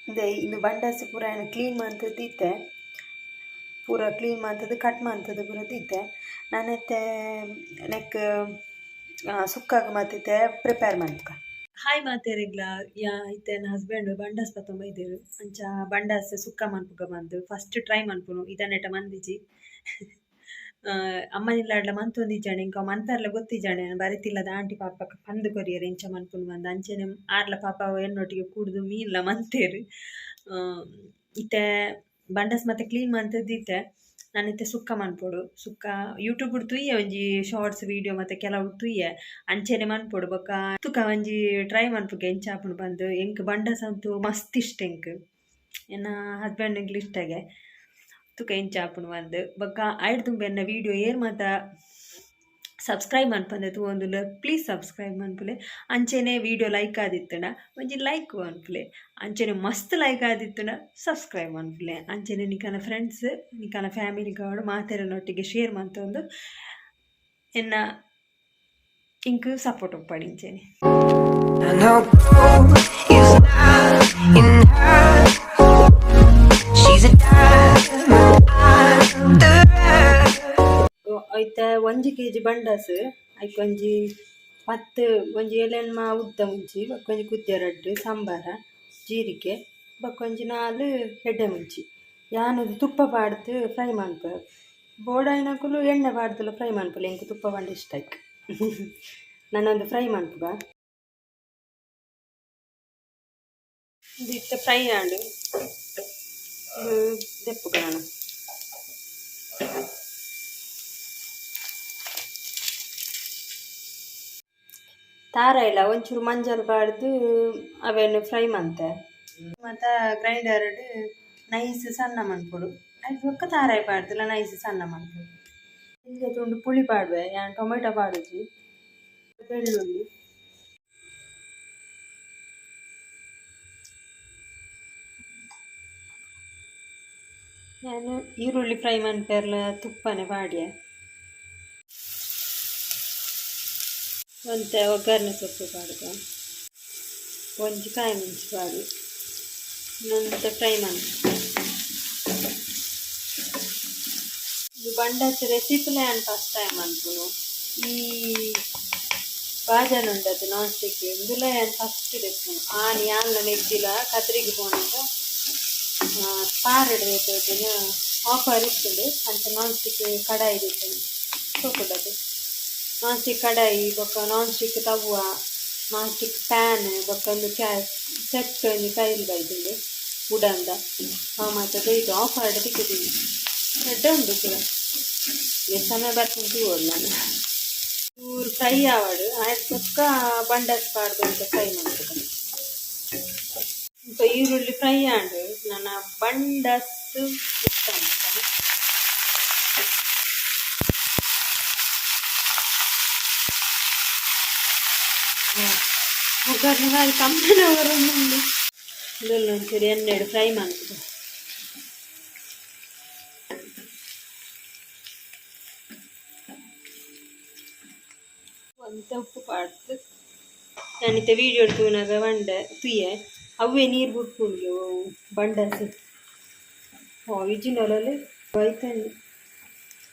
ಇಂದೆ ಇಂದು ಬಂಡಾಸ್ ಪೂರ ಯಾನ್ ಕ್ಲೀನ್ ಮಂತ್ ದೀತೆ. ಪೂರ ಕ್ಲೀನ್ ಮಂತುದು ಕಟ್ ಮಂತುದು ಪೂರ ದೀತೆ. ನಾನಿತ್ತೆ ನೆಕ್ ಸುಕ್ಕಾಗ್ ಮಾತಿತ್ತೆ ಪ್ರಿಪೇರ್ ಮನ್ಪುಗ. ಹಾಯ್ ಮಾತೆರೆಗ್ಲ, ಯಾ ಇತ್ತೆ ಎನ್ನ ಹಸ್ಬೆಂಡ್ ಬಂಡಾಸ್ ಪತ್ತೊಂದು ಬೈದೆರ್. ಅಂಚ ಬಂಡಾಸ್ ಸುಕ್ಕ ಮನ್ಪುಗ ಬಂದು ಫಸ್ಟ್ ಟ್ರೈ ಮನ್ಪುನು ಇದನ್ನೆಟ ಮಂದಿಜಿ. ಅಮ್ಮನಿಲ್ಲಾಡ್ಲ ಮಂತೊಂದಿಜ್ಜಾಂಡ್ ಎಂಕ ಮನ್ಪೆರ್ಲ ಗೊತ್ತಿಜ್ಜಾಂಡ್. ಯಾನ್ ಬರಿತಿಲ್ಲದ ಆಂಟಿ ಪಾಪಕ್ ಪಂದ್ ಕೊರಿಯೆರ್ ಎಂಚ ಮನ್ಪುನು ಬಂದು. ಅಂಚೆನೆ ಆರ್ಲ ಪಾಪ ಎನ್ನೊಟ್ಟಿಗೆ ಕೂಡುದು ಮೀನ್ಲ ಮಂತೇರು. ಇತ್ತೆ ಬಂಡಾಸ್ ಮತ್ತೆ ಕ್ಲೀನ್ ಮಂತುದಿತ್ತೆ. ನಾನಿತ್ತೆ ಸುಕ್ಕ ಮನ್ಪೊಡು. ಸುಕ್ಕ ಯೂಟ್ಯೂಬ್ ತುಯ್ಯೆ ಒಂಜಿ ಶಾರ್ಟ್ಸ್ ವೀಡಿಯೋ ಮತ್ತೆ ಕೆಲವು ತುಯ್ಯೆ ಅಂಚೆನೆ ಮನ್ಪೊಡು. ಬೊಕ್ಕ ತುಕ ಒಂಜಿ ಟ್ರೈ ಮನ್ಪುಗೆ ಎಂಚ ಆಪುಂಡು ಬಂದು. ಎಂಕ್ ಬಂಡಾಸ್ ಅಂತೂ ಮಸ್ತ್ ಇಷ್ಟ ಎಂಕ್, ಎನ್ನ ಹಸ್ಬೆಂಡ್ ಎಂಕ್ಲ ಇಷ್ಟಗೆ. ತುಕ ಎಂಚ ಆಪುಂಡು ಬಂದು. ಬೊಕ್ಕ ಐಡ್ ದುಂಬು ಎನ್ನ ವೀಡಿಯೋ ಏರ್ ಮಾತ ಸಬ್ಸ್ಕ್ರೈಬ್ ಮನ್ಪಂದೆ ತೂವೊಂದುಲ್ಲ ಪ್ಲೀಸ್ ಸಬ್ಸ್ಕ್ರೈಬ್ ಮನ್ಪುಲೆ. ಅಂಚೆನೆ ವೀಡಿಯೋ ಲೈಕ್ ಆದಿತ್ತುಂಡ ಒಂಜಿ ಲೈಕ್ ಮನ್ಪುಲೆ. ಅಂಚೆನೆ ಮಸ್ತ್ ಲೈಕ್ ಆದಿತ್ತುಂಡ ಸಬ್ಸ್ಕ್ರೈಬ್ ಮನ್ಪುಲೆ. ಅಂಚೆನೆ ನಿಕನ ಫ್ರೆಂಡ್ಸ್ ನಿಕನ ಫ್ಯಾಮಿಲಿ ಗಾಡು ಮಾತೆರೆನೊಟ್ಟಿಗೆ ಶೇರ್ ಮಂತೊಂದು ಎನ್ನ ಇಂಕ್ ಸಪೋರ್ಟ್ ಉಪ್ಪಡ್ ಇಂಚೆನೆ. I know gold is not in her. She's a diamond, I'm the rest. ಐತ ಒಂಜಿ ಕೆಜಿ ಬಂಡಾಸ್ ಐಕ್ ಒಂಜಿ ಪತ್ತ್ ಒಂಜಿ ಏಳೆನ್ಮ ಉದ್ದ ಮುಂಚಿ ಬೊಕ್ಕ ಒಂಜಿ ಕುದ್ಯ ರಡ್ಡ್ ಸಾಂಬಾರ ಜೀರಿಗೆ ಬೊಕ್ಕ ಒಂಜಿ ನಾಲ್ ಎಡ್ಡೆ ಮುಂಚಿ. ಯಾನ್ ತುಪ್ಪ ಪಾಡ್ದ್ ಫ್ರೈ ಮನ್ಪುವೆ. ಬೋಡಾಯಿನಕುಲು ಎಣ್ಣೆ ಪಾಡ್ದಲ ಫ್ರೈ ಮನ್ಪುಲೆ. ಎಂಕ್ ತುಪ್ಪ ಪಂಡ ಇಷ್ಟ ಐಕ್. ನಾನೊಂದು ಫ್ರೈ ಮನ್ಪುಗ. ಉಂದು ಇತ್ತೆ ಫ್ರೈ ಆಂಡ್. ದೆಪ್ಪುಗ ನನ. ತಾರಾಯಿಲ ಒಂಚೂರು ಮಂಜಲ್ ಪಾಡ್ದ್ ಅವೆನ್ ಫ್ರೈ ಮಂತೆ. ಮಾತ ಗ್ರೈಂಡರ್ ನೈಸ್ ಸಣ್ಣ ಮನ್ಪೊಡು. ಐಟ್ ಬೊಕ್ಕ ತಾರಾಯಿ ಪಾಡ್ದಲ ನೈಸ್ ಸಣ್ಣ ಮನ್ಪೊಡು. ಇಂಚ ತೂಂಡ ಪುಳಿ ಪಾಡುವೆ ಯಾನ್ ಟೊಮೆಟೊ ಪಾಡುಜಿ. ಬೆಳ್ಳುಳ್ಳಿ. ಯಾನ್ ಈರುಳ್ಳಿ ಫ್ರೈ ಮನ್ಪೆರ್ಲ ತುಪ್ಪನೆ ಪಾಡ್ಯೆ. ಒಂತೆ ಒಗ್ಗರಣೆ ಸೊಪ್ಪು ಪಾಡುಗ. ಒಂಜಿ ಕಾಯಿ ಮುಂಚಿ ಪಾಡು. ಒಂತೆ ಫ್ರೈ ಮನ್ಪುಗ. ಇದು ಬಂಡಾಸ್ ರೆಸಿಪಿಲ ಯಾನ್ ಫಸ್ಟ್ ಟೈಮ್ ಮನ್ಪುನು. ಈ ಬಾಜನ ಉಂಡದು ನಾನ್ ಸ್ಟಿಕ್ ಇಂದುಲ ಯಾನ್ ಫಸ್ಟ್ ದೆಪ್ಪುನು. ಆನಿ ಯಾನ್ಲ ನೆಗ್ದಿಲ ಕದ್ರಿಗೆ ಪೋನಗ ಸ್ಪಾರ್ಡ್ ದಿನ ಆಫರ್ ಇತ್ತುಂಡು. ಅಂಚ ನಾನ್ ಸ್ಟಿಕ್ ಕಡಾಯಿ ದೆತ್ತುಂಡು. ಸೋಕುಂಡದು ನಾನ್ ಸ್ಟಿಕ್ ಕಡಾಯಿ ಬೊಕ್ಕ non stick tawa non stick pan ಬೊಕ್ಕ ಒಂದು ಸೆಟ್ ಒಂಜಿ ಕೈಲ್ ಬೈದುಂಡು ವುಡನ್ದ. ಅವು ಮಾತ ಇದು ಆಫರ್ಡ್ ತಿಕ್ಕುದಿನಿ. ಎಡ್ಡೆ ಉಂಡು ಪೂರ. ಏತ್ ಸಮಯ ಬರ್ಪುಂಡು ತೂವೊಡು ನನ. ಚೂರು ಫ್ರೈ ಆವಡ್ ಆಯ್ಟ್ ಬೊಕ್ಕ ಬಂಡಾಸ್ ಪಾಡ್ದ್ ಒಂತೆ ಫ್ರೈ ಮನ್ಪುಗ. ಇತ್ತೆ ಈರುಳ್ಳಿ ಫ್ರೈ ಆಂಡ್. ನನ ಬಂಡಾಸ್ ಮಿಕ್ಸ್ ಮನ್ಪುಗ. ಒಗ್ಗರಣೆ ಬಾರಿ ಕಮ್ಮನೆ ಬರೊಂದುಂಡು. ಉಂದೆಲ್ಲ ಒಂಚೂರು ಎಣ್ಣೆಡ್ ಫ್ರೈ ಮನ್ಪುಗ. ಒಂತೆ ಉಪ್ಪು ಪಾಡ್ದ್. ಯಾನಿತ್ತೆ ವೀಡಿಯೋ ತೂನಗ ಪಂಡೆ ತೂಯೆ ಅವ್ವೆ ನೀರು ಬುಡ್ಪುಂಡು ಬಂಡಾಸ್. ಇಜ್ಜಿಂಡಲಲ್ಲಿ ಬೈತಂಡು.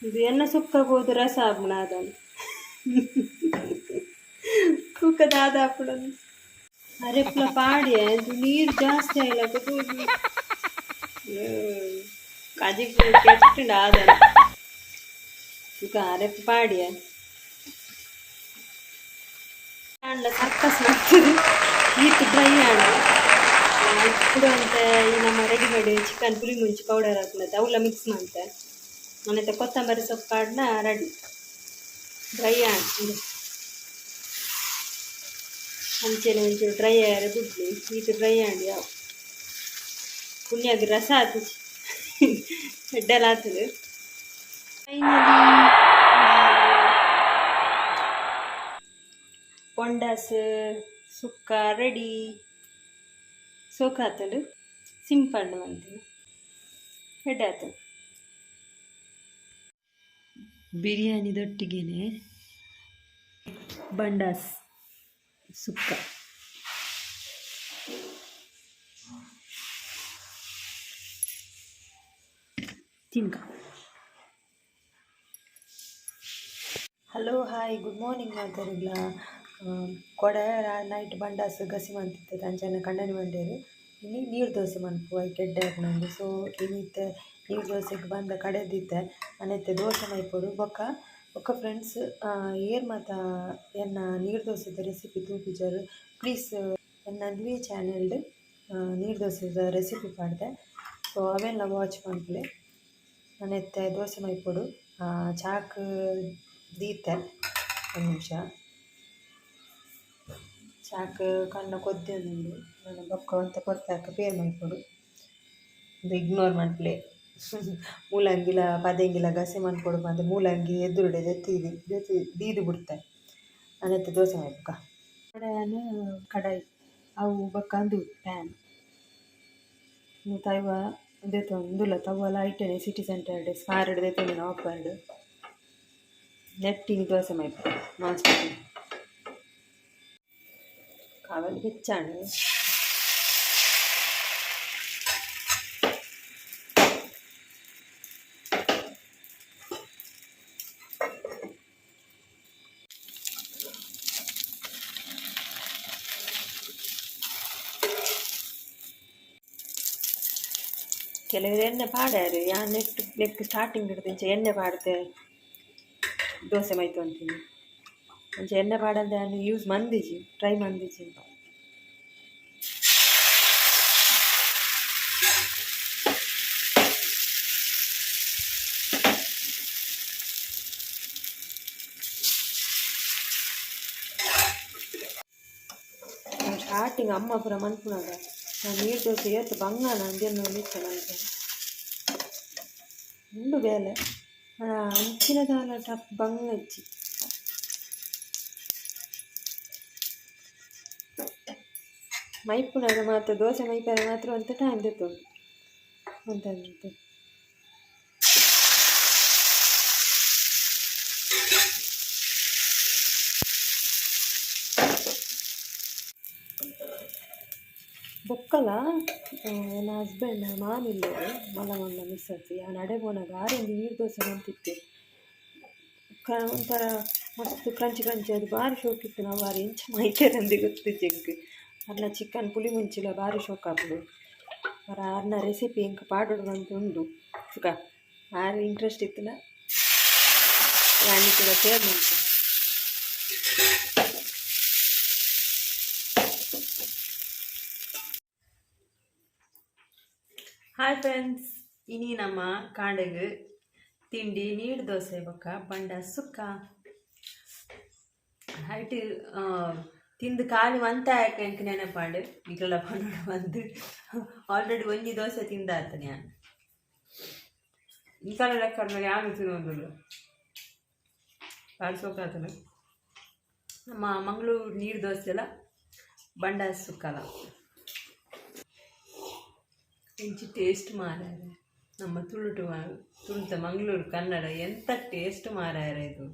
ಇದು ಎನ್ನ ಸುಕ್ಕ ಪೋದು ರಸ ಆಪುಂಡು ಆದನ್. ತೂಕ ದಾದ ಆಪುಂಡು. ಅರೆಪ್ಲ ಪಾಡ್ಯೆ ಅದು ನೀರು ಜಾಸ್ತಿ ಆಯಿಲಕ ತೋಜುಂಡು. ಕಜಿಪು ಕೆಟ್ಟುಂಡು ಆದನ. ತೂಕ ಅರೆಪ್ ಪಾಡ್ಯೆ. ಆಂಡ ಸರ್ಕಸ್ ಮಲ್ತುದು ಈತ್ ಡ್ರೈ ಆಂಡ್. ಕುಡ ಒಂತೆ ಈ ನಮ್ಮ ರೆಡಿಮೇಡ್ ಚಿಕನ್ ಪುಳಿ ಮುಂಚಿ ಪೌಡರ್ ಹಾಕುನತೆ ಅವುಲ ಮಿಕ್ಸ್ ಮಂತೆ. ಆಮೇಲೆ ಕೊತ್ತಂಬರಿ ಸೊಪ್ಪು ಪಾಡ್ನ ರೆಡಿ. ಡ್ರೈ ಆಂಡ್ ಉಂದು. ಅಂಚೆನೆ ಒಂಚೂರು ಡ್ರೈ ಆಯೆರೆ ಬುಡ್ಲಿ. ಈತ್ ಡ್ರೈ ಆಂಡ್ ಯಾವು. ಪುಣ್ಯಗ್ ರಸ ಆತುಜಿ. ಎಡ್ಡೆಲ ಆತುಂಡು. ಫೈನಲಿ ಬೊಂಡಾಸ್ ಸುಕ್ಕ ರೆಡಿ. ಸೋಕಾತುಂಡು. ಸಿಂಪಲ್ ಮಂತಿನ. ಎಡ್ಡೆ ಆತುಂಡು. ಬಿರಿಯಾನಿದೊಟ್ಟಿಗೆನೆ ಬಂಡಾಸ್ ಸುಕ್ಕ. ತಿನ್ಕ. ಹಲೋ, ಹಾಯ್, ಗುಡ್ ಮಾರ್ನಿಂಗ್ ಮಾತೆರೆಗ್ಲ. ಕೊಡೆ ನೈಟ್ ಬಂಡಾಸ್ ಗಸಿ ಮಂತಿತ್ತೆ, ಅಂಚನೆ ಕಂಡನಿ ಮಂಡೇರು ಇನಿ ನೀರು ದೋಸೆ ಮನ್ಪು, ಐಕ್ ಎಡ್ಡೆ ಆಪುಂಡು. ಸೊ ಇನಿತ್ತೆ ನೀರು ದೋಸೆಗೆ ಬಂದ ಕಡೆದಿತ್ತೆ, ಅನೆತ್ತೆ ದೋಸೆ ಮೈಪೊಡು. ಬೊಕ್ಕ ಬೊಕ್ಕ ಫ್ರೆಂಡ್ಸ್, ಏರ್ ಮಾತ ಎನ್ನ ನೀರು ದೋಸೆದ ರೆಸಿಪಿ ತೂಪಿಜರ್, ಪ್ಲೀಸ್ ಎನ್ನ ದ್ವಿ ಚಾನೆಲ್ಡ್ ನೀರು ದೋಸೆದ ರೆಸಿಪಿ ಪಾಡ್ದೆ, ಸೊ ಅವೆಲ್ಲ ವಾಚ್ ಮನ್ಪುಲೆ. ಅನೆತ್ತೆ ದೋಸೆ ಮೈಪೊಡು. ಚಾಕ್ ದೀತೆ, ಒಂದು ನಿಮಿಷ, ಚಾಕ್ ಕಣ್ಣ ಕೊದ್ದಿಯೊಂದುಂಡು. ನನ ಬೊಕ್ಕ ಒಂತೆ ಪೊರ್ತಾಕ ಪೇರ್ ಮಲ್ಪೊಡು. ಉಂದು ಇಗ್ನೋರ್ ಮನ್ಪುಲೆ. ಮೂಲಂಗಿಲ ಪದೆಂಗಿಲ ಗಸಿ ಮನ್ಪೊಡು ಪಂದ್ ಮೂಲಂಗಿ ಎದುರುಡೆ ದೆತ್ತಿ ದೆತ್ತಿ ದೀದ್ ಬುಡ್ತೆ. ಅನೆತ್ತ ದೋಸೆ ಮಲ್ಪುಗ. ಕಡಾಯನ್ ಕಡಾಯಿ ಅವು ಬೊಕ್ಕ ಅಂದು ಪ್ಯಾನ್ ತೈವ ದೆತ್ತೊಂದುಲ್ಲ ತವ್ವಲ ಐಟನೆ ಸಿಟಿ ಸೆಂಟರ್ಡ್ ಸ್ಪಾರ್ಡ್ ದೆತ್ತೊಂದಿನ ಆಫರ್ಡ್ ನೆಟ್ಟಿಗೆ ದೋಸೆ ಮೈಪು ನಾನ್ ಸ್ಟಿಕ್ ಕಾವಲ್ ಬೆಚ್ಚಾಂಡ್. ಕೆಲವರು ಎಣ್ಣೆ ಪಾಡ್ಯಾರು, ಯಾನ್ ನೆಟ್ ನೆಕ್ ಸ್ಟಾರ್ಟಿಂಗ್ ಹಿಡ್ದು ಎಣ್ಣೆ ಪಾಡ್ತೆ ದೋಸೆ ಮೈತೊಂತೀನಿ. ಅಂಚ ಎಣ್ಣೆ ಪಾಡಂದೆ ಯಾನ್ ಯೂಸ್ ಮಂದಿಜಿ, ಟ್ರೈ ಮಂದಿಜಿ. ಸ್ಟಾರ್ಟಿಂಗ್ ಅಮ್ಮ ಪೂರ ಮನ್ಪುನಗ ನಾನು ನೀರು ದೋಸೆ ಏತ್ ಬಂಗಾನ ಅಂದೆನ್ನು ನಿಚ್ಚ ಮನ್ಪುನ ಉಂಡು ಬೇಲೆ ಅಂಚಿನ ದಾಲ ಟಫ್ ಬಂಗ ಇಜ್ಜಿ. ಮೈಪುನಗ ಮಾತ್ರ, ದೋಸೆ ಮೈಪೆರೆ ಮಾತ್ರ ಒಂತೆ ಟೈಮ್ ದೆತ್ತೊಂಡು ಒಂತೆ ಒಂತೆ. ಬೊಕ್ಕಲ ಎನ್ನ ಹಸ್ಬೆಂಡ್ ಮಾಮಿಲ್ಲೆರ್, ಮಲ್ಲ ಮಲ್ಲ ಮಿಸ್ಸಸ್. ಯಾನ್ ಅಡೆ ಪೋನಗ ಆರ್ ಒಂಜಿ ನೀರು ದೋಸೆ ಮಂತಿತ್ತೆರ್, ಒಂಥರ ಮಸ್ತ್ ಕ್ರಂಚಿ ಕ್ರಂಚಿ. ಅದು ಬಾರಿ ಶೋಕಿತ್ತು. ನಾವು ಆರ್ ಎಂಚ ಮೈತೆರಂದ್ ಗೊತ್ತಿಜ್ಜಿ ಎಂಕ್. ಅರ್ನ ಚಿಕನ್ ಪುಳಿ ಮುಂಚಿಲ ಬಾರಿ ಶೋಕ್ ಆಪುಂಡು. ಆರ್ನ ರೆಸಿಪಿ ಎಂಕ್ ಪಾಡೊಡು ಪಂದ್ ಉಂಡು. ಸುಖ ಆರ್ ಇಂಟ್ರೆಸ್ಟ್ ಇತ್ತಿನ ಯಾನ್ ಕೂಡ ಶೇರ್ ಮನ್ಪುವೆ. ಹಾಯ್ ಫ್ರೆಂಡ್ಸ್, ಇನಿ ನಮ್ಮ ಕಾಂಡೆಗ್ ತಿಂಡಿ ನೀರು ದೋಸೆ ಬೊಕ್ಕ ಬಂಡ ಸುಕ್ಕ. ಐಟ್ ತಿಂದು ಖಾಲಿ ಮಂತ ಆಯಕ ಎಂಕ್ ನೆನಪಾಂಡ್ ನಿಕಲ್ಲ ಪನೊಡು ಪಂದ್. ಆಲ್ರೆಡಿ ಒಂಜಿ ದೋಸೆ ತಿಂದಾತ ಯಾನ್. ನಿಕಲ್ನ ಲೆಕ್ಕ ಯಾನ್ ತಿನ್ನೊಂದುಲ್ಲೆ, ಬಾರಿ ಸೋಕಾತುಂಡು ನಮ್ಮ ಮಂಗಳೂರು ನೀರು ದೋಸೆ ಎಲ್ಲ ಬಂಡ ಸುಕ್ಕಲ. ಎಂಚಿ ಟೇಸ್ಟ್ ಮಾರಾಯರೆ ನಮ್ಮ ತುಳುಟು, ತುಳುತ ಮಂಗಳೂರು ಕನ್ನಡ ಎಂತ ಟೇಸ್ಟ್ ಮಾರಾಯರೆ ಇದು.